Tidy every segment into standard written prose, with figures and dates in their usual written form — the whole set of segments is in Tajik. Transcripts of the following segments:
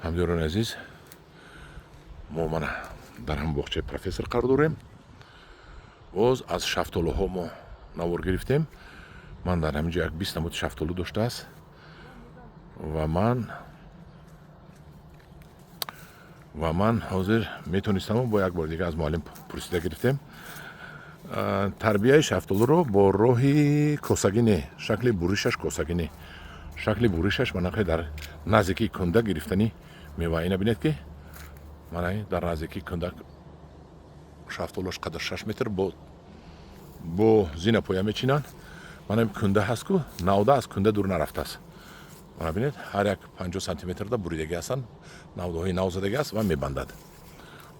Ҳамдиёрони азиз, мо мана дар ҳам боғчаи профессор қарор дорем. Боз аз шафтолуҳо мо навор гирифтем. Ман дар ҳамин ҷо як 20 намуд шафтолу доштааст ва ман ҳозир метонистам, бо як бори дига аз муаллим пурсида гирифтем. Тарбияи шафтолуро бо роҳи косагӣ не, шакли буришаш косагӣ не, шакли буришаш манақе дар наздикии кунда гирифтани мева. Ина бинед, ки мана дар наздикии кунда шафтолуаш қадр 6 метр бо зина поя мечинанд. Мана кунда ҳаст ку, навда аз кунда дур нарафтааст. Мана бинед, ҳар як 50 сантиметрда буридагӣ ҳастанд, навдаҳои нав задагӣ аст ва мебандад.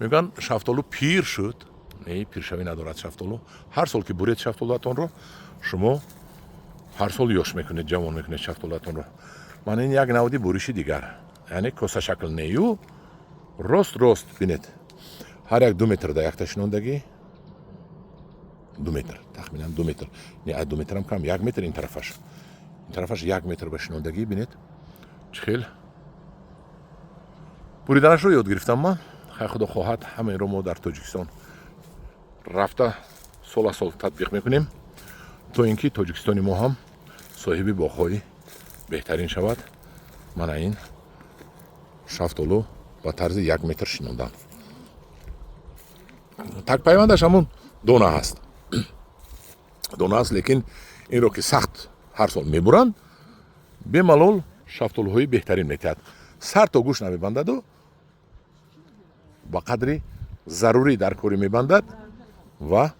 Мегӯянд, шафтолу пир шуд. Не, пиршавӣ надорад шафтолу. Ҳар сол ки буред шафтолуатонро, шумо ҳар сол ёш мекунед, ҷавон мекунед шафтолуатонро. Мана ин як навди буриши дигар, яъне косашакл нею, рост рост. Бинед, ҳар як 2 метрда якта шинондагӣ, 2 метр, тахминан 2 метр, не, аз 2 метрам кам, 1 метр ин тарафаш, ин тарафаш 1 метр ба шинондагӣ. Бинед, чӣ хел буриданашро ёд гирифтам ман. Хай, Худо хоҳад, ҳамаинро мо дар Тоҷикистон рафта сол аз сол татбиқ мекунем, то ин ки Тоҷикистони мо ҳам соҳиби боғҳои беҳтарин шавад. Мана ин шафтолу ба тарзи 1 метр шинондан, такпайвандаш ҳамун дона ҳаст, дона аст, лекин инро ки сахт ҳар сол мебуранд, бемалол шафтолуҳои беҳтарин метиҳад. Сар то гӯш намебандаду ба қадри зарурӣ дар корӣ мебандад ва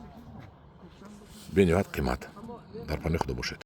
бениҳоят қимат. Дар паноҳи Худо бошед.